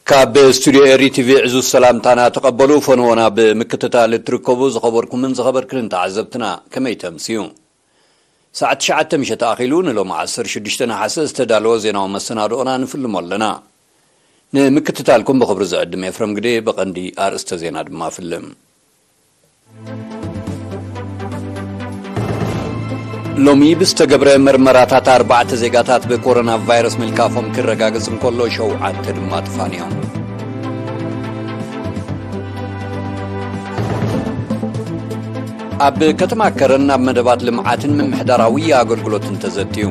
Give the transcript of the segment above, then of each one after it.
ካብ ስቱድዮ ኤሪ ቲቪ ዕዙዝ ሰላምታና ተቐበሉ። ፈንዎና ብምክትታል እትርከቡ ዝኸበርኩምን ዝኸበርክንን ተዓዘብትና፣ ከመይ ተምስዩ? ሰዓት ትሽዓተ ምሸት ኣኺሉ ንሎሚ ዓሰርተ ሽዱሽተ ነሓሰ ዝተዳለወ ዜናዊ መሰናድኦና ንፍልሞ ኣለና። ንምክትታልኩም ብኽብሪ ዝዕድም ኤፍረም ግዴ፣ ብቐንዲ ኣርእስተ ዜና ድማ ፍልም። ሎሚ ብዝተገብረ መርመራታት ኣርባዕተ ዜጋታት ብኮሮና ቫይረስ ምልካፎም ክረጋገጽ እንከሎ፣ ሸውዓተ ድማ ጥፋን እዮም። ኣብ ከተማ ከረን ኣብ መደባት ልምዓትን ምምሕዳራዊ ኣገልግሎትን ተዘትዩ።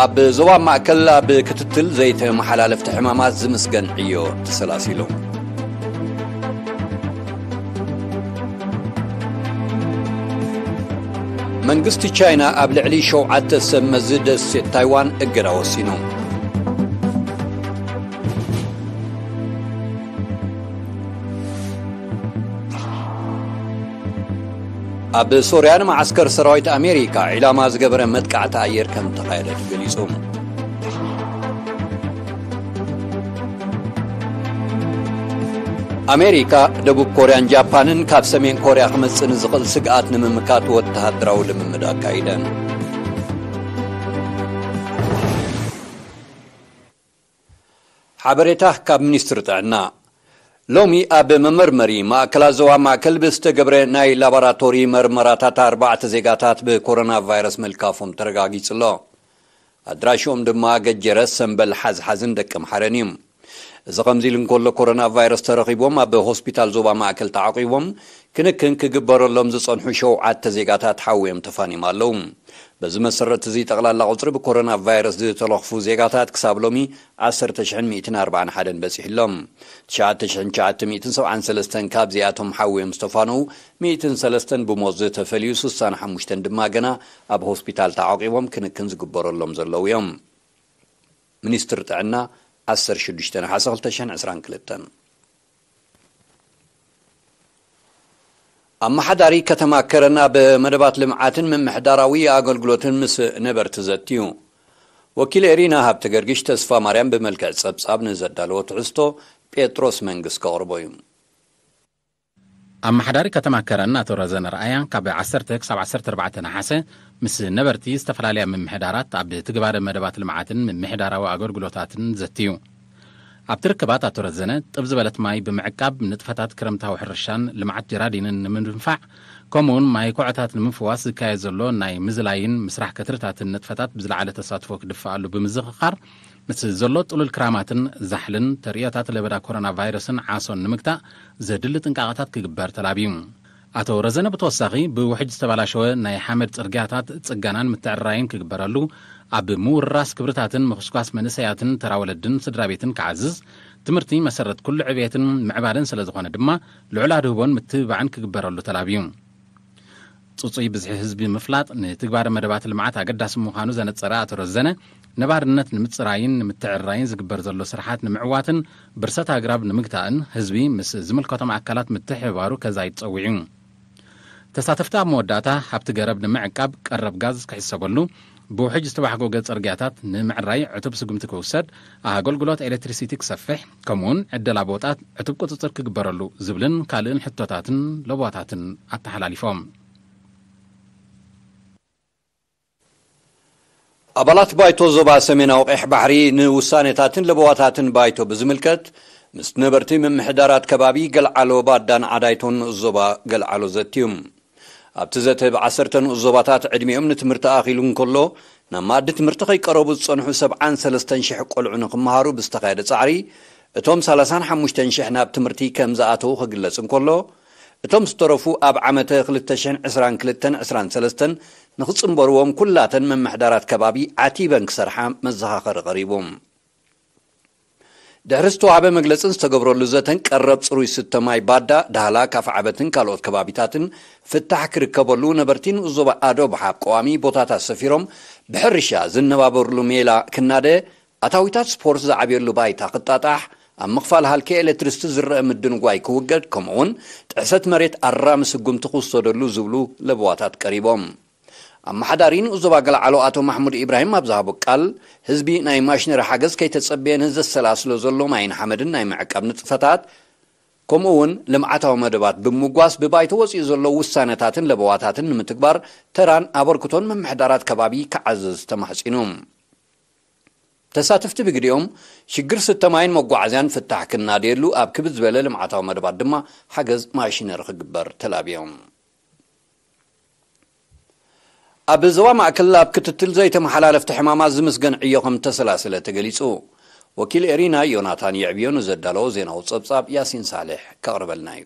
ኣብ ዞባ ማእከል ኣብ ክትትል ዘይተመሓላለፍቲ ሕማማት ዝምስገን ዕዮ ተሰላሲሉ። መንግስቲ ቻይና ኣብ ልዕሊ ሸውዓተ ሰብ መዚ ደሴት ታይዋን እገዳ ወሲኑ። ኣብ ሶርያ ንመዓስከር ሰራዊት ኣሜሪካ ዒላማ ዝገበረ መጥቃዕቲ ኣየር ከም ተኻየደ ተገሊጹ። ኣሜሪካ፣ ደቡብ ኮርያን ጃፓንን ካብ ሰሜን ኮርያ ክመጽእ ንዝኽእል ስግኣት ንምምካት ወተሃደራዊ ልምምድ ኣካይደን። ሓበሬታ ካብ ሚኒስትሪ ጥዕና። ሎሚ ኣብ መመርመሪ ማእከላት ዞባ ማእከል ብዝተገብረ ናይ ላቦራቶሪ መርመራታት ኣርባዕተ ዜጋታት ብኮሮና ቫይረስ ምልካፎም ተረጋጊጹ ኣሎ። ኣድራሽኦም ድማ ገጀረ፣ ሰምበል፣ ሓዝሓዝን ደቂ ምሓረን እዩ። እዚ ከምዚ ኢሉ እንከሎ፣ ኮሮና ቫይረስ ተረኺቦም ኣብ ሆስፒታል ዞባ ማእከል ተዓቂቦም ክንክን ክግበረሎም ዝጸንሑ ሸውዓተ ዜጋታት ሓውዮም ተፋኒዮም ኣለዉ። በዚ መሰረት፣ እዚ ጠቕላላ ቁጽሪ ብኮሮና ቫይረስ ዝተለኽፉ ዜጋታት ክሳብ ሎሚ ዓሰርተ ሽሕን ሚእትን ኣርባዓን ሓደን በጺሑ ኣሎ። ትሽዓተ ሽሕን ትሽዓተ ሚእትን ሰብዓን ሰለስተን ካብዚኣቶም ሓውዮም ዝተፋነዉ፣ ሚእትን ሰለስተን ብሞት ዝተፈልዩ፣ ስሳን ሓሙሽተን ድማ ገና ኣብ ሆስፒታል ተዓቂቦም ክንክን ዝግበረሎም ዘለዉ እዮም። ሚኒስትሪ ጥዕና፣ ዓሰርተ ሽዱሽተ ነሓሰ ክልተ ሽሕን ዕስራን ክልተን። ኣመሓዳሪ ከተማ ከረን ኣብ መደባት ልምዓትን ምምሕዳራዊ ኣገልግሎትን ምስ ነበርቲ ዘትዩ። ወኪል ኤሪና ሃብተ ገርግሽ ተስፋ ማርያም ብመልክዕ ጸብጻብ ንዘዳለዎ ትሕዝቶ ጴጥሮስ መንግስ ከቕርቦ እዩ። ኣመሓዳሪ ከተማ ከረን ኣቶ ረዘነ ረኣያ ካብ ዓሰርተ ክሳብ ዓሰርተ ኣርባዕተ ነሓሰ ምስ ነበርቲ ዝተፈላለያ ምምሕዳራት ኣብ ትግባረ መደባት ልምዓትን ምምሕዳራዊ ኣገልግሎታትን ዘትዩ። ኣብቲ ርክባት ኣቶ ረዘነ ጥብ ዝበለት ማይ ብምዕቃብ ንጥፈታት ክረምታዊ ሕርሻን ልምዓት ጀራዲንን ንምድንፋዕ ከምኡውን ማይ ኮዖታት ንምፍዋስ ዝካየድ ዘሎ ናይ ምዝላይን ምስራሕ ከትርታትን ንጥፈታት ብዝለዓለ ተሳትፎ ክድፍኣሉ ብምዝኽኻር፣ ምስ ዘሎ ጥሉል ክራማትን ዛሕልን ተርእዮታት ለበዳ ኮሮና ቫይረስን ዓሶን ንምግታእ ዘድሊ ጥንቃቐታት ክግበር ተላብዩ። ኣቶ ረዘነ ብተወሳኺ ብውሕጅ ዝተባላሸወ ናይ ሓመድ ጽርግያታት ጽገናን ምትዕርራይን ክግበረሉ፣ ኣብ ምውርራስ ክብርታትን ምኹስኳስ መንእሰያትን ተራ ወለድን ስድራ ቤትን ክዓዝዝ፣ ትምህርቲ መሰረት ኩሉ ዕብየትን ምዕባለን ስለ ዝኾነ ድማ ልዑል ኣድህቦን ምትብባዕን ክግበረሉ ተላብዩ። ጽጹይ ብዝሒ ህዝቢ ምፍላጥ ንትግባረ መደባት ልምዓት ኣገዳሲ ምዃኑ ዘነጸረ ኣቶ ረዘነ፣ ነባርነት ንምጽራይን ንምትዕርራይን ዝግበር ዘሎ ስራሓት ንምዕዋትን ብርሰት ኣግራብ ንምግታእን ህዝቢ ምስ ዝምልከቶም ኣካላት ምትሕብባሩ ከዛይድ ጸዊዑ። ተሳተፍቲ ኣብ መወዳእታ ሃብቲ ገረብ ንምዕቃብ ቀረብ ጋዝ ክሕሰበሉ፣ ብውሕጅ ዝተባሕጎገ ጽርግያታት ንምዕራይ ዕቱብ ስጉምቲ ክውሰድ፣ ኣገልግሎት ኤሌክትሪሲቲ ክሰፍሕ፣ ከምኡውን ዕደላ ቦታት ዕቱብ ቁጽጽር ክግበረሉ ዝብልን ካልእን ሕቶታትን ለበዋታትን ኣተሓላሊፎም። ኣባላት ባይቶ ዞባ ሰሜናዊ ቀይሕ ባሕሪ ንውሳኔታትን ለበዋታትን ባይቶ ብዝምልከት ምስ ነበርቲ ምምሕዳራት ከባቢ ገልዓሎ፣ ባዳን ዓዳይቶን ንኡስ ዞባ ገልዓሎ ዘትዩ። ኣብቲ ዘተ ብዓሰርተ ንኡስ ዞባታት ዕድሚኦም ንትምህርቲ ኣኺሉ እንከሎ፣ ናብ መኣዲ ትምህርቲ ከይቀረቡ ዝጸንሑ ሰብዓን ሰለስተን ሽሕ ቆልዑ ንኽመሃሩ ብዝተኻየደ ጻዕሪ፣ እቶም ሰላሳን ሓሙሽተን ሽሕ ናብ ትምህርቲ ከም ዝኣተዉ ክግለጽ እንከሎ፣ እቶም ዝተረፉ ኣብ ዓመተ ክልተ ሽሕን ዕስራን ክልተን ዕስራን ሰለስተን ንኽጽንበርዎም ኩላተን ምምሕዳራት ከባቢ ዓቲበን ክሰርሓ መዘኻኸሪ ቀሪቡ። ድሕሪ ዝተዋህበ መግለጽን ዝተገብረሉ ዘተን ቀረብ ጽሩይ ስተ ማይ ባዳ፣ ዳህላክ፣ ኣፍዓበትን ካልኦት ከባቢታትን ፍታሕ ክርከበሉ ነበርቲ ንኡስ ዞባ ኣዶ ብሓብ ቀዋሚ ቦታታት ሰፊሮም ብሕርሻ ዝነባበርሉ ሜላ ክናደ፣ ኣታዊታት ስፖርት ዝዓብየሉ ባይታ ክጣጣሕ፣ ኣብ ምኽፋል ሃልኪ ኤሌክትሪስቲ ዝረአ ምድንጓይ ክውገድ፣ ከምኡውን ጥሕሰት መሬት ኣራሚ ስጉምቲ ክውሰደሉ ዝብሉ ለበዋታት ቀሪቦም። ኣመሓዳሪ ንኡስ ዞባ ገለዓሎ ኣቶ ማሕሙድ ኢብራሂም ኣብ ዝሃቦ ቃል፣ ህዝቢ ናይ ማሽነሪ ሓገዝ ከይተጸበየ ንዘሰላስሎ ዘሎ ማይን ሓመድን ናይ ምዕቃብ ንጥፈታት፣ ከምኡ እውን ልምዓታዊ መደባት ብምጓስ ብባይቶ ወጺኡ ዘሎ ውሳነታትን ለበዋታትን ንምትግባር ተራን ኣበርክቶን ምምሕዳራት ከባቢ ክዓዝዝ ተማሕጺኑ። ተሳተፍቲ ብግዲኦም፣ ሽግር ስተ ማይን መጓዓዝያን ፍታሕ ክናደየሉ ኣብ ክብድ ዝበለ ልምዓታዊ መደባት ድማ ሓገዝ ማሽነሪ ክግበር ተላብዮም። ኣብ ዞባ ማእከል ኣብ ክትትል ዘይተመሓላለፍቲ ሕማማት ዝምስገን ዕዮ ከም እተሰላሰለ ተገሊጹ። ወኪል ኤሪና ዮናታን የዕብዮ ንዘዳለዎ ዜናዊ ጸብጻብ ያሲን ሳልሕ ከቕርበልና እዩ።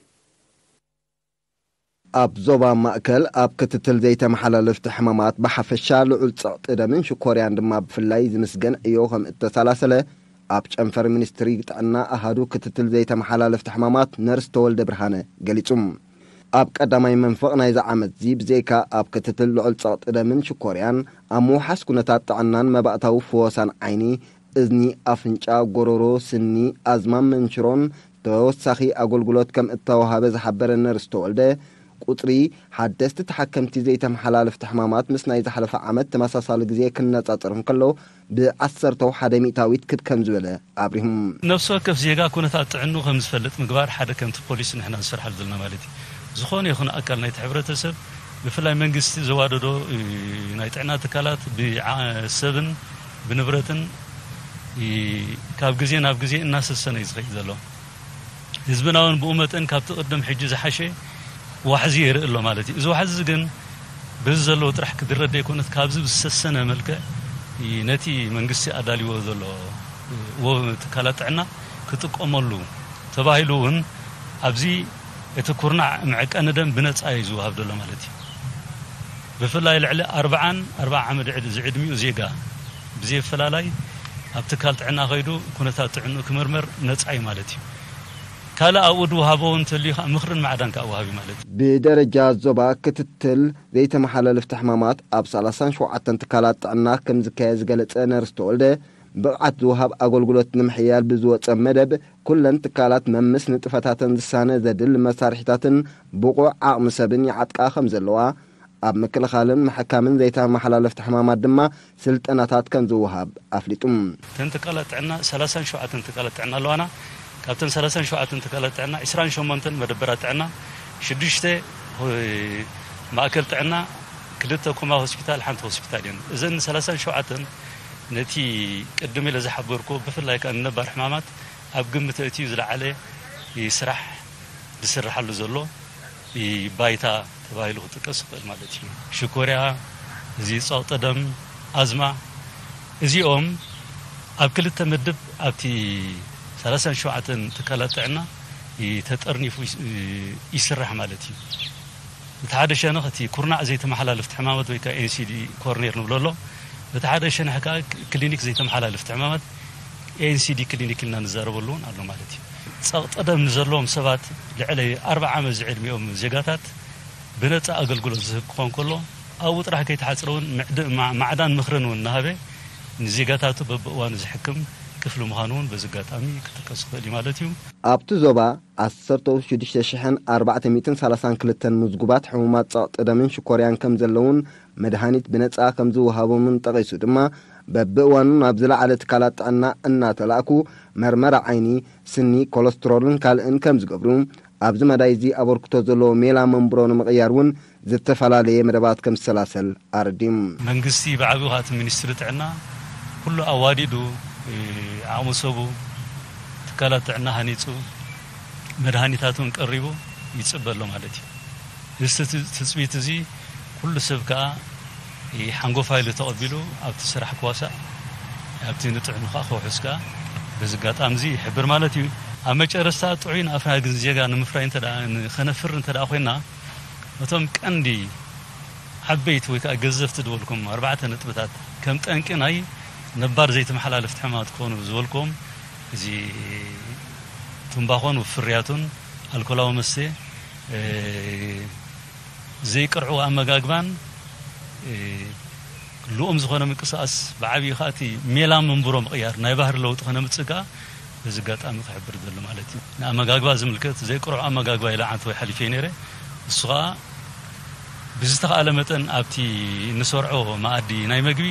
ኣብ ዞባ ማእከል ኣብ ክትትል ዘይተመሓላለፍቲ ሕማማት ብሓፈሻ ልዑል ጸቕጢ ደምን ሽኮርያን ድማ ብፍላይ ዝምስገን ዕዮ ከም እተሰላሰለ ኣብ ጨንፈር ሚኒስትሪ ጥዕና ኣሃዱ ክትትል ዘይተመሓላለፍቲ ሕማማት ነርስ ተወልደ ብርሃነ ገሊጹ። ኣብ ቀዳማይ መንፈቕ ናይዚ ዓመትዚ ብዘይካ ኣብ ክትትል ልዑል ጸቕጢ ደምን ሽኮርያን፣ ኣብ ምውሓስ ኩነታት ጥዕናን መባእታዊ ፍወሳን ዓይኒ፣ እዝኒ፣ ኣፍንጫ፣ ጎረሮ፣ ስኒ፣ ኣዝማን መንሽሮን ተወሳኺ ኣገልግሎት ከም እተዋሃበ ዝሓበረ ነርስ ተወልደ፣ ቁጽሪ ሓደስቲ ተሓከምቲ ዘይተመሓላለፍቲ ሕማማት ምስ ናይ ዝሓለፈ ዓመት ተመሳሳሊ ግዜ ክነጻጸር እንከሎ፣ ብ ዓሰርተ ሓደ ሚእታዊት ክብ ከም ዝበለ ኣብሪሁም። ነፍሲ ወከፍ ዜጋ ኩነታት ጥዕንኡ ከም ዝፈልጥ ምግባር ሓደ ከምቲ ፖሊሲ ንሕና ንሰርሓሉ ዘለና ማለት እዩ። ዝኾነ ይኹን ኣካል ናይቲ ሕብረተሰብ፣ ብፍላይ መንግስቲ ዘዋደዶ፣ እ፣ ናይ ጥዕና ትካላት ብዓ-፣ ሰብን ብንብረትን፣ እ፣ ካብ ግዜ ናብ ግዜ እናሰሰነ እዩ ዝኸይድ ዘሎ። ህዝብና እውን ብኡ መጠን ካብቲ ቅድም ሕጂ ዝሓሸ ዋሕዚ የርኢ ኣሎ ማለት እዩ። እዚ ዋሕዚ እዚ ግን በዚ ዘለዎ ጥራሕ ክድረድ ዘይኮነስ፣ ካብዚ ብዝሰሰነ መልክዕ ነቲ መንግስቲ ኣዳልዎ ዘሎ ወ-፣ ትካላት ጥዕና ክጥቀመሉ ተባሂሉ እውን ኣብዚ እቲ ኩርናዕ መዐቀኒ ደም ብነጻ እዩ ዝወሃብ ዘሎ ማለት እዩ። ብፍላይ ልዕሊ ኣርብዓን ኣርብዓ ዓመት ዕድ-፣ ዝዕድሚኡ ዜጋ ብዘይፈላላይ ኣብ ትካል ጥዕና ከይዱ ኩነታት ጥዕንኡ ክምርመር ነጻ እዩ ማለት እዩ። ካልእ ኣብኡ ዝወሃቦ እውን እንተልዩ ከዓ ምኽርን ማዕዳን ከዓ ወሃቢ ማለት እዩ። ብደረጃ ዞባ ክትትል ዘይተመሓላለፍቲ ሕማማት ኣብ ሰላሳን ሸውዓተን ትካላት ጥዕና ከም ዝካየድ ዝገለጸ ነርስ ተወልደ፣ ብቕዓት ዝወሃብ ኣገልግሎት ንምሕያል ብዝወጸ መደብ፣ ኩለን ትካላት መምስ ንጥፈታተን ዝሳነ ዘድል መሳርሒታትን ብቑዕ ዓቕሚ ሰብን ይዓጥቃ ከም ዘለዋ፣ ኣብ ምክልኻልን ምሕካምን ዘይተመሓላለፍቲ ሕማማት ድማ ስልጠናታት ከም ዝወሃብ ኣፍሊጡ። እተን ትካላት ጥዕና፣ ሰላሳን ሸውዓተን ትካላት ጥዕና ኣለዋና። ካብተን ሰላሳን ሸውዓተን ትካላት ጥዕና፣ ዕስራን ሸሞንተን መደበራት ጥዕና፣ ሽዱሽተ ሆ-፣ ማእከል ጥዕና፣ ክልተ ኮማ ሆስፒታል፣ ሓንቲ ሆስፒታል እየን። እዘን ሰላሳን ሸውዓተን ነቲ ቅድም ኢለ ዝሓበርኩ፣ ብፍላይ ከኣ ንነባር ሕማማት ኣብ ግምት ኣእትዩ ዝለዓለ ስራሕ ዝስርሓሉ ዘሎ ባይታ ተባሂሉ ክጥቀስ ይኽእል ማለት እዩ። ሽኮርያ፣ እዚ ጸቕጢ ደም፣ ኣዝማ፣ እዚኦም ኣብ ክልተ ምድብ ኣብቲ ሰላሳን ሸውዓተን ትካላት ጥዕና ተጠርኒፉ ይስ-፣ ይስራሕ ማለት እዩ። እቲ ሓደ ሸነኽ እቲ ኩርናዕ ዘይተመሓላለፍቲ ሕማማት ወይ ከዓ ኤን ሲ ዲ ኮርኔር ንብሎ ኣሎ። እቲ ሓደ ሸነኽ ከዓ ክሊኒክ ዘይተመሓላለፍቲ ሕማማት ኤን ሲ ዲ ክሊኒክ ኢልና ንዛረበሉ እውን ኣሎ ማለት እዩ። ጸቕጢ ደም ንዘለዎም ሰባት ልዕሊ ኣርብዓ ዓመት ዝዕድሚኦም ዜጋታት ብነጻ ኣገልግሎት ዝህብ ክኾን ከሎ፣ ኣብኡ ጥራሕ ከይተሓጽረ እውን ምዕድ-፣ ማ-፣ ማዕዳን ምኽርን እውን እናሃበ ንዜጋታቱ በብእዋኑ ዝሕክም ክፍሊ ምዃኑ እውን በዚ ኣጋጣሚ ክጥቀስ ይኽእል እዩ ማለት እዩ። ኣብቲ ዞባ ዓሰርተ ሽዱሽተ ሽሕን ኣርባዕተ ሚእትን ሰላሳን ክልተን ምዝጉባት ሕሙማት ጸቕጢ ደምን ሽኮርያን ከም ዘለውን መድሃኒት ብነጻ ከም ዝወሃቦምን ጠቒሱ ድማ፣ በብእዋኑ ናብ ዝለዓለ ትካላት ጥዕና እናተላእኩ መርመራ ዓይኒ፣ ስኒ፣ ኮለስትሮልን ካልእን ከም ዝገብሩ፣ ኣብዚ መዳይ እዚ ኣበርክቶ ዘለዎ ሜላ መንብሮ ንምቕያር እውን ዝተፈላለየ መደባት ከም ዝሰላሰል ኣረዲም። መንግስቲ ብዓቢኡ ከኣ እቲ ሚኒስትሪ ጥዕና ኩሉ ኣዋዲዱ፣ እ፣ ዓቕሚ ሰቡ ትካላት ጥዕና ሃኒጹ መድሃኒታት እውን ቀሪቡ ይጽበ ኣሎ ማለት እዩ። እዚ ትጽ-፣ ትጽቢት እዚ ኩሉ ሰብ ከኣ ሓንጎፋይ ኢሉ ተቐቢሉ ኣብቲ ስራሕ ክዋሳእ፣ ኣብቲ ንጥዕኑ ከኣ ከውሕስ ከኣ በዚ ኣጋጣሚ እዚ ይሕብር ማለት እዩ። ኣብ መጨረስታ ጥዑይን ኣፍራይን ዜጋ ንምፍራይ እንተ ደኣ፣ ንኸነፍሪ እንተ ደኣ ኮይንና፣ ነቶም ቀንዲ ዓበይቲ ወይ ከኣ ገዘፍቲ ዝበልኩም ኣርባዕተ ነጥብታት ከም ጠንቂ ናይ ነባር ዘይተመሓላለፍቲ ሕማማት ክኾኑ ዝበልኩም፣ እዚ ትምባኾን ፍርያቱን፣ ኣልኮላዊ መስተ፣ እ፣ ዘይቅርዑ ኣመጋግባን፣ እ፣ ልኡም ዝኾነ ምንቅስቓስ፣ ብዓብዩ ከኣ እቲ ሜላ መንብሮ ምቕያር፣ ናይ ባህሪ ለውጢ ከነምጽእ ከኣ በዚ ኣጋጣሚ ክሕብር ይደሊ ማለት እዩ። ንኣመጋግባ ዝምልከት ዘይቅርዑ ኣመጋግባ ኢለ ዓንተቦይ ሓሊፈ ነይረ። እሱ ከኣ ብዝተኻእለ መጠን ኣብቲ እንሰርዖ መኣዲ ናይ መግቢ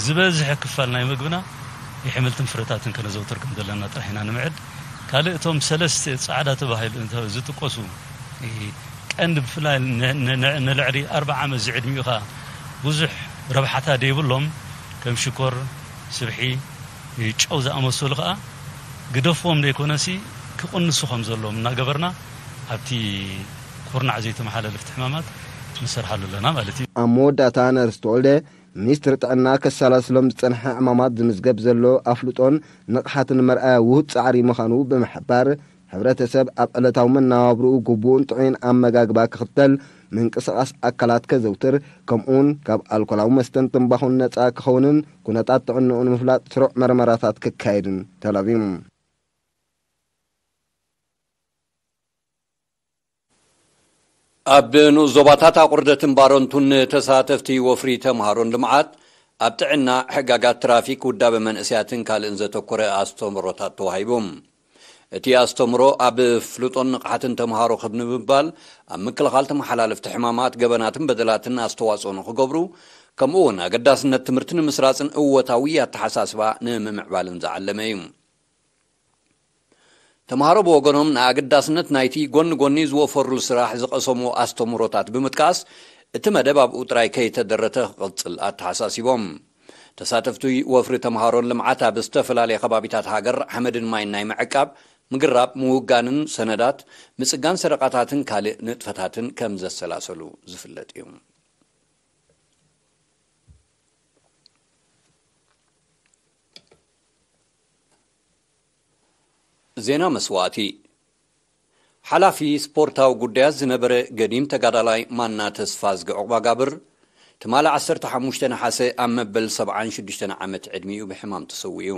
ዝበዝሐ ክፋል ናይ መግብና የሕምልትን ፍረታትን ከነዘውትር ከም ዘለና ጥራሕ ኢና ንምዕድ። ካልእ እቶም ሰለስተ ጻዕዳ ተባሂሉ እንተ ዝጥቀሱ፣ እ፣ ቀንዲ ብፍላይ ን-፣ ን-፣ ን-፣ ንልዕሊ ኣርብዓ ዓመት ዝዕድሚኡ ኸኣ ብዙሕ ረብሓታ ደይብሎም ከም ሽኮር፣ ስብሒ፣ ጨው ዝኣመሰሉ ኸኣ ግደፍዎም ዘይኮነሲ ክቕንሱ ከም ዘለዎም እናገበርና ኣብቲ ኩርናዕ ዘይተመሓላለፍቲ ሕማማት ንሰርሓሉ ኣለና ማለት እዩ። ኣብ መወዳእታ ነርስ ተወልደ፣ ሚኒስትሪ ጥዕና ከሰላስሎም ዝጸንሐ ዕማማት ዝምዝገብ ዘሎ ኣፍልጦን ንቕሓትን መርኣያ ውሁድ ጻዕሪ ምዃኑ ብምሕባር፣ ሕብረተሰብ ኣብ ዕለታዊ መነባብርኡ ግቡእን ጥዑይን ኣመጋግባ ክኽተል፣ ምንቅስቓስ ኣካላት ከዘውትር፣ ከምኡውን ካብ ኣልኮላዊ መስተን ትንባኹን ነጻ ክኸውንን ኩነታት ጥዕንኡ ንምፍላጥ ስሩዕ መርመራታት ክካየድን ተላብዩ። ኣብ ንኡስ ዞባታት ኣቑርደትን ባረንቱን ንተሳተፍቲ ወፍሪ ተምሃሮን ልምዓት ኣብ ጥዕና፣ ሕጋጋት ትራፊክ፣ ውዳበ መንእሰያትን ካልእን ዘተኮረ ኣስተምህሮታት ተዋሂቡ። እቲ ኣስተምህሮ ኣብ ፍልጦን ንቕሓትን ተምሃሮ ክብ ንምባል፣ ኣብ ምክልኻል ተመሓላለፍቲ ሕማማት፣ ገበናትን በደላትን ኣስተዋጽኦ ንኽገብሩ፣ ከምኡ እውን ኣገዳስነት ትምህርቲ ንምስራጽን እወታዊ ኣተሓሳስባ ንምምዕባልን ዝዓለመ እዩ። ተምሃሮ ብወገኖም ንኣገዳስነት ናይቲ ጎኒ ጎኒ ዝወፈሩሉ ስራሕ ዝቐሰምዎ ኣስተምህሮታት ብምጥቃስ፣ እቲ መደብ ኣብኡ ጥራይ ከይተደረተ ክቕጽል ኣተሓሳሲቦም። ተሳተፍቲ ወፍሪ ተምሃሮን ልምዓት ኣብ ዝተፈላለየ ከባቢታት ሃገር ሓመድን ማይን ናይ ምዕቃብ፣ ምግራብ፣ ምውጋንን ሰነዳት ምጽጋን ሰደቓታትን ካልእ ንጥፈታትን ከም ዘሰላሰሉ ዝፍለጥ እዩ። ዜና መስዋእቲ። ሓላፊ ስፖርታዊ ጉዳያት ዝነበረ ገዲም ተጋዳላይ ማና ተስፋዝጊ ዑቕባጋብር፣ ትማሊ ዓሰርተ ሓሙሽተ ነሓሰ ኣብ መበል ሰብዓን ሽዱሽተን ዓመት ዕድሚኡ ብሕማም ተሰዊኡ።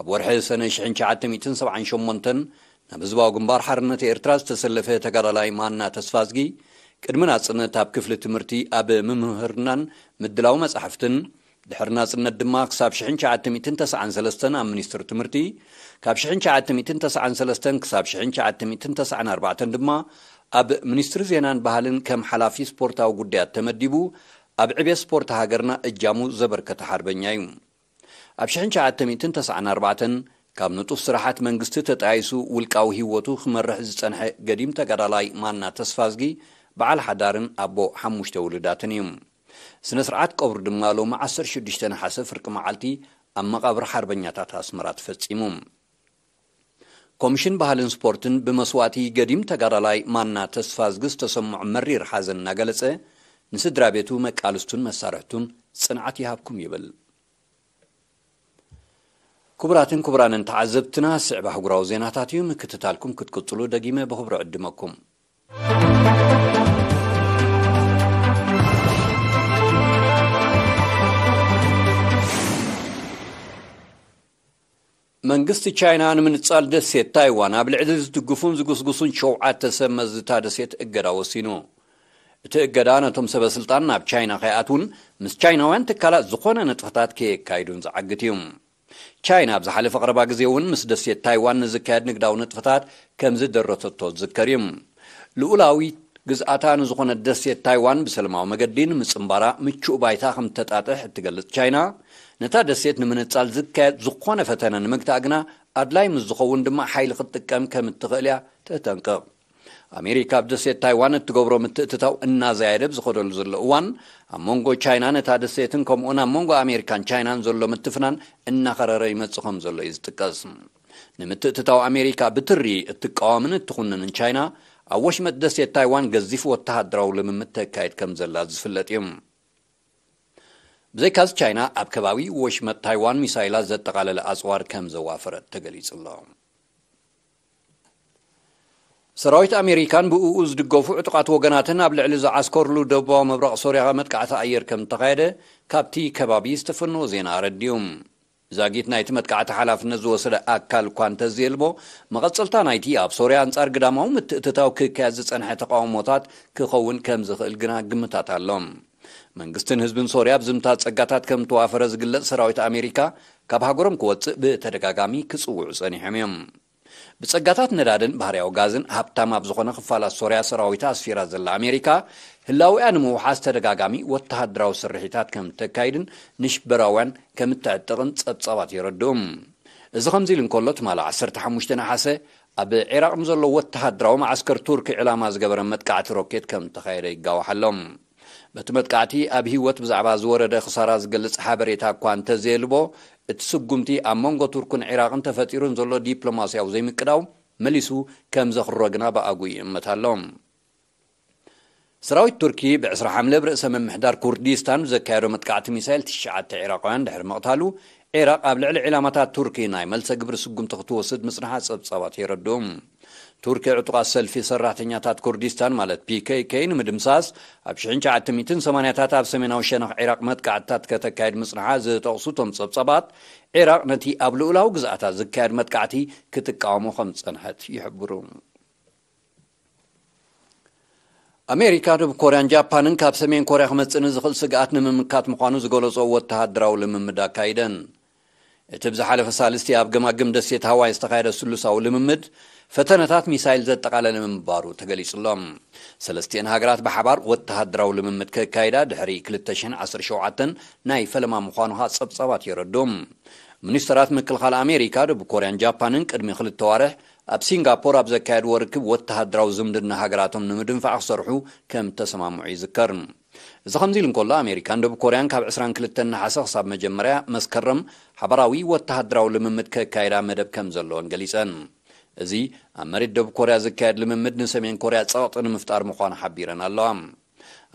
ኣብ ወርሒ ሰነ ሽሕን ትሽዓተ ሚእትን ሰብዓን ሸሞንተን ናብ ህዝባዊ ግንባር ሓርነት ኤርትራ ዝተሰለፈ ተጋዳላይ ማና ተስፋዝጊ፣ ቅድሚ ናጽነት ኣብ ክፍሊ ትምህርቲ ኣብ ምምህርናን ምድላው መጻሕፍትን፣ ድሕሪ ናጽነት ድማ ክሳብ ሽሕን ትሽዓተ ሚእትን ተስዓን ሰለስተን ኣብ ሚኒስትሪ ትምህርቲ፣ ካብ ሽሕን ትሽዓተ ሚእትን ተስዓን ሰለስተን ክሳብ ሽሕን ትሽዓተ ሚእትን ተስዓን ኣርባዕተን ድማ ኣብ ሚኒስትሪ ዜናን ባህልን ከም ሓላፊ ስፖርታዊ ጉዳያት ተመዲቡ፣ ኣብ ዕብየት ስፖርት ሃገርና እጃሙ ዘበርከተ ሓርበኛ እዩ። ኣብ ሽሕን ትሽዓተ ሚእትን ተስዓን ኣርባዕተን ካብ ንጡፍ ስራሓት መንግስቲ ተጣይሱ ውልቃዊ ህይወቱ ክመርሕ ዝጸንሐ ገዲም ተጋዳላይ ማና ተስፋዝጊ፣ በዓል ሓዳርን ኣቦ ሓሙሽተ ውሉዳትን እዩ። ስነ ስርዓት ቀብሩ ድማ ሎሚ ዓሰርተ ሽዱሽተ ነሓሰ ፍርቂ መዓልቲ ኣብ መቓብር ሓርበኛታት ኣስመራ ተፈጺሙ። ኮሚሽን ባህልን ስፖርትን ብመስዋእቲ ገዲም ተጋዳላይ ማና ተስፋዝጊ ዝተሰምዖ መሪር ሓዘን እናገለጸ፣ ንስድራ ቤቱ፣ መቃልስቱን መሳርሕቱን ጽንዓት ይሃብኩም ይብል። ክቡራትን ክቡራንን ተዓዘብትና፣ ስዕብ ኣህጉራዊ ዜናታት እዩ። ምክትታልኩም ክትቅጽሉ ደጊመ ብኽብሪ ዕድመኩም። መንግስቲ ቻይና ንምንጻል ደሴት ታይዋን ኣብ ልዕሊ ዝድግፉን ዝጉስጉሱን ሸውዓተ ሰብ መዚ እታ ደሴት እገዳ ወሲኑ። እቲ እገዳ ነቶም ሰበ ስልጣን ናብ ቻይና ከይኣትዉን ምስ ቻይናውያን ትካላት ዝኾነ ንጥፈታት ከየካይዱን ዝዓግት እዩ። ቻይና ኣብ ዝሓለፈ ቀረባ ግዜ እውን ምስ ደሴት ታይዋን ንዝካየድ ንግዳዊ ንጥፈታት ከም ዝደረተቶ ዝዝከር እዩ። ልኡላዊ ግዝኣታ ንዝኾነት ደሴት ታይዋን ብሰላማዊ መገዲ ንምጽንባራ ምቹእ ባይታ ከም ተጣጥሕ እትገልጽ ቻይና፣ ነታ ደሴት ንምንጻል ዝካየድ ዝኾነ ፈተነ ንምግታእ ግና ኣድላይ ምስ ዝኸውን ድማ ሓይሊ ክትጥቀም ከም እትኽእል እያ ተጠንቅቕ። ኣሜሪካ ኣብ ደሴት ታይዋን እትገብሮ ምትእትታው እናዘያየደ ብዝኸደሉ ዘሎ እዋን፣ ኣብ መንጎ ቻይና ነታ ደሴትን ከምኡውን ኣብ መንጎ ኣሜሪካን ቻይናን ዘሎ ምትፍናን እናኸረረ ይመጽእ ከም ዘሎ እዩ ዝጥቀስ። ንምትእትታው ኣሜሪካ ብትሪ እትቃወምን እትኹንንን ቻይና፣ ኣብ ወሽመጥ ደሴት ታይዋን ገዚፍ ወተሃደራዊ ልምምድ ተካይድ ከም ዘላ ዝፍለጥ እዩ። ብዘይካዚ ቻይና ኣብ ከባቢ ወሽመጥ ታይዋን ሚሳይላት ዘጠቓለለ ኣጽዋር ከም ዘዋፈረት ተገሊጹ ኣሎ። ሰራዊት ኣሜሪካን ብእኡ ዝድገፉ ዕጡቓት ወገናትን ኣብ ልዕሊ ዝዓስከርሉ ደቡባዊ ምብራቕ ሶርያ መጥቃዕቲ ኣየር ከም እተኻየደ ካብቲ ከባቢ ዝተፈነወ ዜና ኣረዲኡ። ዛጊት ናይቲ መጥቃዕቲ ሓላፍነት ዝወሰደ ኣካል እኳ እንተዘየልቦ፣ መቐጸልታ ናይቲ ኣብ ሶርያ ኣንጻር ግዳማዊ ምትእትታው ክካየድ ዝጸንሐ ተቃውሞታት ክኸውን ከም ዝኽእል ግና ግምታት ኣሎ። መንግስትን ህዝብን ሶርያ ኣብ ዝምታ ጸጋታት ከም ተዋፈረ ዝግለጽ ሰራዊት ኣሜሪካ፣ ካብ ሃገሮም ክወጽእ ብተደጋጋሚ ክጽውዑ ጸኒሖም እዮም። ብጸጋታት ነዳድን ባህርያዊ ጋዝን ሃብታም ኣብ ዝኾነ ክፋላት ሶርያ ሰራዊታ ኣስፊራ ዘላ ኣሜሪካ፣ ህላዊኣ ንምውሓስ ተደጋጋሚ ወተሃደራዊ ስርሒታት ከም ተካይድን ንሽበራውያን ከም እተዕጥቕን ጸብጻባት የረድኡ። እዚ ከምዚ ኢሉ እንከሎ፣ ትማሊ ዓሰርተ ሓሙሽተ ነሓሰ ኣብ ዒራቕ ንዘሎ ወተሃደራዊ መዓስከር ቱርኪ ዕላማ ዝገበረ መጥቃዕቲ ሮኬት ከም ተኻየደ ይጋዋሕ ኣሎ። በቲ መጥቃዕቲ ኣብ ህይወት ብዛዕባ ዝወረደ ክሳራ ዝገልጽ ሓበሬታ እኳ እንተዘየልቦ፣ እቲ ስጉምቲ ኣብ መንጎ ቱርክን ዒራቕን ተፈጢሩን ዘሎ ዲፕሎማስያዊ ዘይምቅዳው መሊሱ ከም ዘኽሮ ግና ብኣጉ ይእመት ኣሎ። ሰራዊት ቱርኪ ብ ዕስራ ሓምለ ኣብ ርእሰ ምምሕዳር ኩርዲስታን ብዘካየዶ መጥቃዕቲ ሚሳይል ትሽዓተ ዒራቃውያን ድሕሪ ምቕታሉ፣ ዒራቕ ኣብ ልዕሊ ዒላማታት ቱርኪ ናይ መልሰ ግብሪ ስጉምቲ ክትወስድ ምጽንሓ ጸብጻባት የረድኡ። ቱርኪ ዕጡቓት ሰልፊ ሰራሕተኛታት ኩርዲስታን ማለት ፒ ኬ ኬ ንምድምሳስ ኣብ ሽሕን ትሽዓተ ሚእትን ሰማንያታት ኣብ ሰሜናዊ ሸነኽ ዒራቕ መጥቃዕትታት ከተካይድ ምጽንሓ ዝጠቕሱ እቶም ጸብጻባት፣ ዒራቕ ነቲ ኣብ ልኡላዊ ግዝኣታ ዝካየድ መጥቃዕቲ ክትቃወሞ ከም ዝጸንሐት ይሕብሩ። ኣሜሪካ፣ ደቡብ ኮርያን ጃፓንን ካብ ሰሜን ኮርያ ክመጽእ ንዝኽእል ስግኣት ንምምካት ምዃኑ ዝገለጾ ወተሃደራዊ ልምምድ ኣካይደን። እቲ ብዝሓለፈ ሳልስቲ ኣብ ገማግም ደሴት ሃዋይ ዝተኻየደ ስሉሳዊ ልምምድ፣ ፈተነታት ሚሳይል ዘጠቓለለ ምንባሩ ተገሊጹ ኣሎ። ሰለስቲኤን ሃገራት ብሓባር ወተሃደራዊ ልምምድ ከካይዳ ድሕሪ ክልተ ሽሕን ዓሰርተ ሸውዓተን ናይ ፈለማ ምዃኑ ኸኣ ጸብጻባት የረድኡ። ሚኒስተራት ምክልኻል ኣሜሪካ፣ ደቡብ ኮርያን ጃፓንን ቅድሚ ክልተ ዋርሕ ኣብ ሲንጋፖር ኣብ ዘካየድዎ ርክብ፣ ወተሃደራዊ ዝምድና ሃገራቶም ንምድንፋዕ ክሰርሑ ከም ተሰማምዑ ይዝከር። እዚ ከምዚ ኢሉ እንከሎ፣ ኣሜሪካን ደቡብ ኮርያን ካብ ዕስራን ክልተን ነሓሰ ክሳብ መጀመርያ መስከረም ሓባራዊ ወተሃደራዊ ልምምድ ከካይዳ መደብ ከም ዘለወን ገሊጸን። እዚ ኣብ መሬት ደቡብ ኮርያ ዝካየድ ልምምድ ንሰሜን ኮርያ ጸቕጢ ንምፍጣር ምዃኑ ሓቢረን ኣለዋ።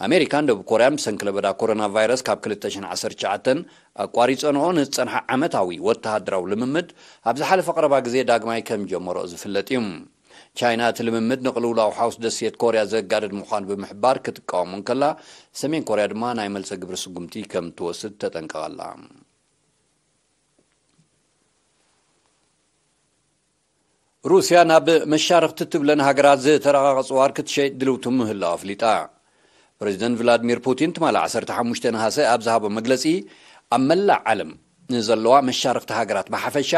ኣሜሪካን ደቡብ ኮርያን ብሰንኪ ለበዳ ኮሮና ቫይረስ ካብ ክልተ ሽሕን ዓሰርተ ትሽዓተን ኣቋሪጸንኦ ንዝጸንሓ ዓመታዊ ወተሃደራዊ ልምምድ፣ ኣብ ዝሓለፈ ቀረባ ግዜ ዳግማይ ከም ጀመሮ ዝፍለጥ እዩ። ቻይና እቲ ልምምድ ንቅልውላው ሓውስ ደሴት ኮርያ ዘጋድድ ምዃኑ ብምሕባር ክትቃወሞ እንከላ፣ ሰሜን ኮርያ ድማ ናይ መልሰ ግብሪ ስጉምቲ ከም ትወስድ ተጠንቀቐላ። ሩስያ ናብ መሻርኽቲ ትብለን ሃገራት ዝተረቐቐ ጽዋር ክትሸይጥ ድልውቲ ምህላዋ ኣፍሊጣ። ፕረዚደንት ቭላድሚር ፑቲን ትማሊ ዓሰርተ ሓሙሽተ ነሃሰ ኣብ ዝሃቦ መግለጺ፣ ኣብ መላእ ዓለም ንዘለዋ መሻርኽቲ ሃገራት ብሓፈሻ፣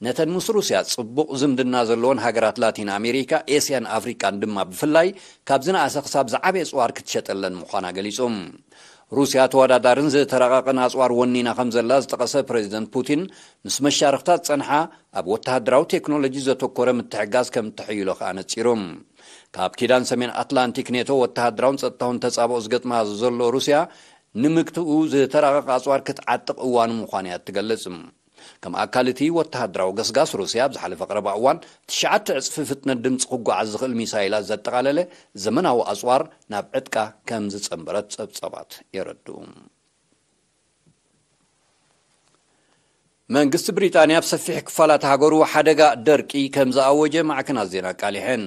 ነተን ምስ ሩስያ ጽቡቕ ዝምድና ዘለወን ሃገራት ላቲን ኣሜሪካ፣ ኤስያን ኣፍሪቃን ድማ ብፍላይ፣ ካብ ዝነኣሰ ክሳብ ዝዓበየ ጽዋር ክትሸጠለን ምዃና ገሊጹ። ሩስያ ተወዳዳርን ዝተረቐቐን ኣጽዋር ወኒና ከም ዘላ ዝጠቐሰ ፕረዚደንት ፑቲን፣ ምስ መሻርኽታ ዝጸንሓ ኣብ ወተሃደራዊ ቴክኖሎጂ ዘተኮረ ምትሕግጋዝ ከም እተሐይሎ ከኣ ነጺሩ። ካብ ኪዳን ሰሜን ኣትላንቲክ ኔቶ ወተሃደራውን ጸጥታውን ተጻብኦ ዝገጥማ ዘሎ ሩስያ፣ ንምግትኡ ዝተራቐቐ ኣጽዋር ክትዓጥቕ እዋኑ ምዃኑ እያ እትገልጽ። ከም ኣካል እቲ ወተሃደራዊ ገስጋስ፣ ሩስያ ኣብ ዝሓለፈ ቀረባ እዋን ትሽዓተ ዕጽፊ ፍጥነት ድምጺ ክጓዓዝ ዝኽእል ሚሳይላት ዘጠቓለለ ዘመናዊ ኣጽዋር ናብ ዕጥቃ ከም ዝጸንበረት ጸብጻባት የረድኡ። መንግስቲ ብሪጣንያ ኣብ ሰፊሕ ክፋላት ሃገሩ ሓደጋ ደርቂ ከም ዝኣወጀ ማዕከናት ዜና ኣቃሊሐን።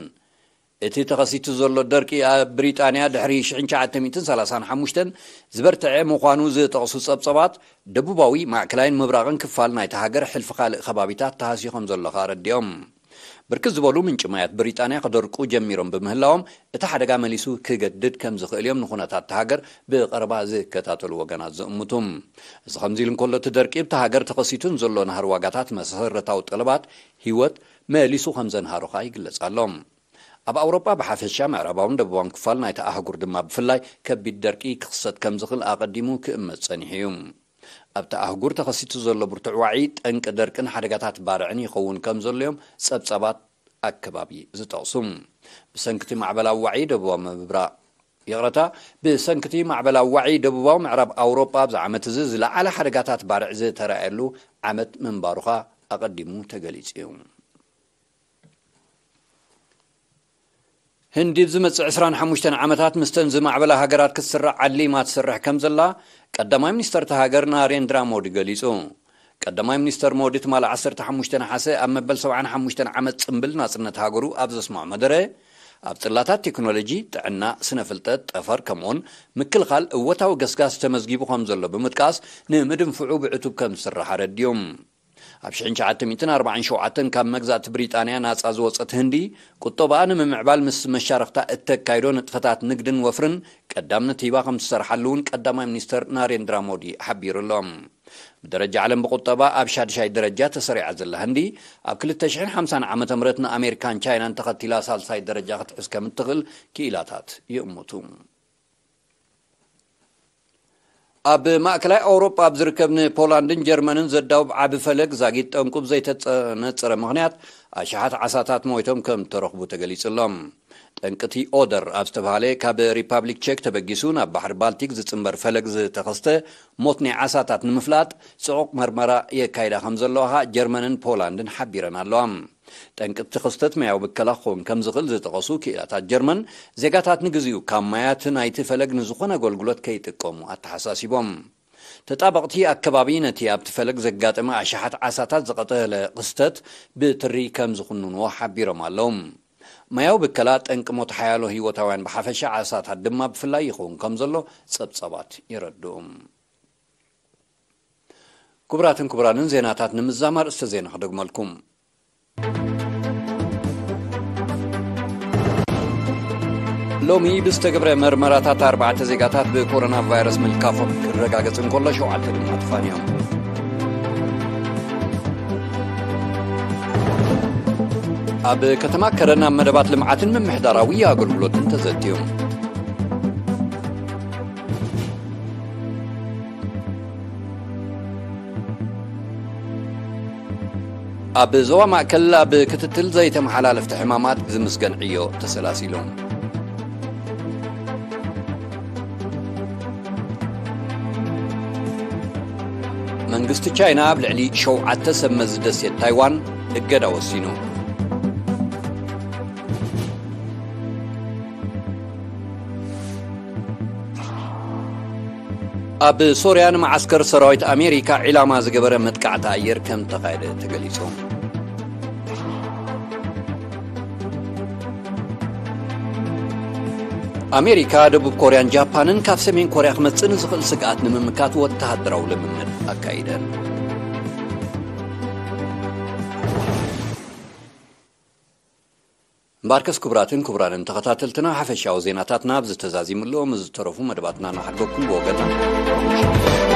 እቲ ተኸሲቱ ዘሎ ደርቂ ኣብ ብሪጣንያ ድሕሪ ሽሕን ትሽዓተ ሚእትን ሰላሳን ሓሙሽተን ዝበርትዐ ምዃኑ ዝጠቕሱ ጸብጸባት፣ ደቡባዊ፣ ማእከላይን ምብራቕን ክፋል ናይታ ሃገር ሕልፊ ካልእ ከባቢታት ተሃስዩ ከም ዘሎ ከኣ ኣረዲኦም። ብርክት ዝበሉ ምንጪ ማያት ብሪጣንያ ክደርቁ ጀሚሮም ብምህላዎም፣ እቲ ሓደጋ መሊሱ ክገድድ ከም ዝኽእል እዮም ንኹነታት እታ ሃገር ብቐረባ ዝከታተሉ ወገናት ዝእምቱ። እዚ ከምዚ ኢሉ እንከሎ፣ እቲ ደርቂ ኣብታ ሃገር ተኸሲቱ ንዘሎ ናህሪ ዋጋታት መሰረታዊ ጠለባት ህይወት መሊሱ ከም ዘንሃሮ ከኣ ይግለጽ ኣሎ። ኣብ ኣውሮጳ ብሓፈሻ፣ ምዕራባውን ደቡባውን ክፋል ናይታ ኣህጉር ድማ ብፍላይ ከቢድ ደርቂ ክኽሰት ከም ዝኽእል ኣቐዲሙ ክእመት ጸኒሑ እዩ። ኣብታ ኣህጉር ተኸሲቱ ዘሎ ብርቱዕ ዋዒ ጠንቂ ደርቅን ሓደጋታት ባርዕን ይኸውን ከም ዘሎ እዮም ጸብጻባት ኣከባቢ ዝጠቕሱ። ብሰንክቲ ማዕበላዊ ዋዒ ደቡባዊ ምብራቕ፣ ይቕረታ፣ ብሰንክቲ ማዕበላዊ ዋዒ ደቡባዊ ምዕራብ ኣውሮጳ ኣብዚ ዓመት እዚ ዝለዓለ ሓደጋታት ባርዕ ዝተራእየሉ ዓመት ምንባሩ ኸኣ ኣቐዲሙ ተገሊጹ እዩ። ህንዲ ኣብ ዝመጽእ ዕስራን ሓሙሽተን ዓመታት ምስተን ዝማዕበላ ሃገራት ክትስራዕ ዓሊማ ትሰርሕ ከም ዘላ ቀዳማይ ሚኒስተር እታ ሃገር ናሬንድራ ሞዲ ገሊጹ። ቀዳማይ ሚኒስተር ሞዲ ትማሊ ዓሰርተ ሓሙሽተ ነሓሰ ኣብ መበል ሰብዓን ሓሙሽተን ዓመት ጽምብል ናጽነት ሃገሩ ኣብ ዘስምዖ መደረ፣ ኣብ ጽላታት ቴክኖሎጂ፣ ጥዕና፣ ስነ ፍልጠት፣ ጠፈር ከምኡውን ምክልኻል እወታዊ ገስጋስ ተመዝጊቡ ከም ዘሎ ብምጥቃስ፣ ንምድንፍዑ ብዕቱብ ከም ዝስራሕ ኣረዲኡ። ኣብ ሽሕን ትሽዓተ ሚእትን ኣርባዓን ሸውዓተን ካብ መግዛእቲ ብሪጣንያ ናጻ ዝወጸት ህንዲ፣ ቁጠባኣ ንምምዕባል ምስ መሻርኽታ እተካይዶ ንጥፈታት ንግድን ወፍርን ቀዳምነት ሂባ ከም ትሰርሓሉ እውን ቀዳማይ ሚኒስተር ናሬንድራ ሞዲ ሓቢሩ ኣሎ። ብደረጃ ዓለም ብቁጠባ ኣብ ሻድሻይ ደረጃ ተሰሪዓ ዘላ ህንዲ፣ ኣብ ክልተ ሽሕን ሓምሳን ዓመተ ምህረት ንኣሜሪካን ቻይናን ተኸቲላ ሳልሳይ ደረጃ ክትሕዝ ከም እትኽእል ክኢላታት ይእምቱ። ኣብ ማእከላይ ኣውሮጳ ኣብ ዝርከብ ንፖላንድን ጀርመንን ዘዳውብ ዓቢ ፈለግ ዛጊት ጠንቁ ብዘይተነጸረ ምኽንያት ኣሽሓት ዓሳታት ሞይቶም ከም እተረኽቡ ተገሊጹ ኣሎ። ጠንቅቲ ኦደር ኣብ ዝተባህለ ካብ ሪፓብሊክ ቼክ ተበጊሱ ናብ ባሕሪ ባልቲክ ዝጽንበር ፈለግ ዝተኸስተ ሞት ናይ ዓሳታት ንምፍላጥ ጽዑቕ መርመራ የካይዳ ከም ዘለዋ ጀርመንን ፖላንድን ሓቢረን ኣለዋ። ጠንቅቲ ክስተት ማያዊ ብከላ ክኸውን ከም ዝኽእል ዝጠቐሱ ክኢላታት ጀርመን፣ ዜጋታት ንግዚኡ ካብ ማያት ናይቲ ፈለግ ንዝኾነ ኣገልግሎት ከይጥቀሙ ኣተሓሳሲቦም። ተጣበቕቲ ኣከባቢ ነቲ ኣብቲ ፈለግ ዘጋጠመ ኣሽሓት ዓሳታት ዝቐተለ ክስተት ብትሪ ከም ዝኹንንዎ ሓቢሮም ኣለዉ። ማያዊ ብከላ ጠንቂ ሞት ሓያሎ ህይወታውያን ብሓፈሻ፣ ዓሳታት ድማ ብፍላይ ይኸውን ከም ዘሎ ጸብጻባት የረድኡ። ክቡራትን ክቡራንን፣ ዜናታት ንምዝዛም ኣርእስተ ዜና ክደግመልኩም። ሎሚ ብዝተገብረ መርመራታት ኣርባዕተ ዜጋታት ብኮሮና ቫይረስ ምልካፎም ክረጋገጽ እንከሎ፣ ሸውዓተ ድማ ጥፋን እዮም። ኣብ ከተማ ከረን ኣብ መደባት ልምዓትን ምምሕዳራዊ ኣገልግሎትን ተዘትዮም። ኣብ ዞባ ማእከል ኣብ ክትትል ዘይተመሓላለፍቲ ሕማማት ዝምስገን ዕዮ ተሰላሲሉ። መንግስቲ ቻይና ኣብ ልዕሊ ሸውዓተ ሰብ መዚ ደሴት ታይዋን እገዳ ወሲኑ። ኣብ ሶርያ ንመዓስከር ሰራዊት ኣሜሪካ ዒላማ ዝገበረ መጥቃዕቲ ኣየር ከም ተኻየደ ተገሊጹ። ኣሜሪካ፣ ደቡብ ኮርያን ጃፓንን ካብ ሰሜን ኮርያ ክመጽእ ንዝኽእል ስግኣት ንምምካት ወተሃደራዊ ልምምድ ኣካይደን። እምበኣርከስ ክቡራትን ክቡራንን ተኸታተልትና፣ ሓፈሻዊ ዜናታትና ኣብዚ ተዛዚሙ ኣሎ። ምስ ዝተረፉ መደባትና ንሓድገኩም ብወገና።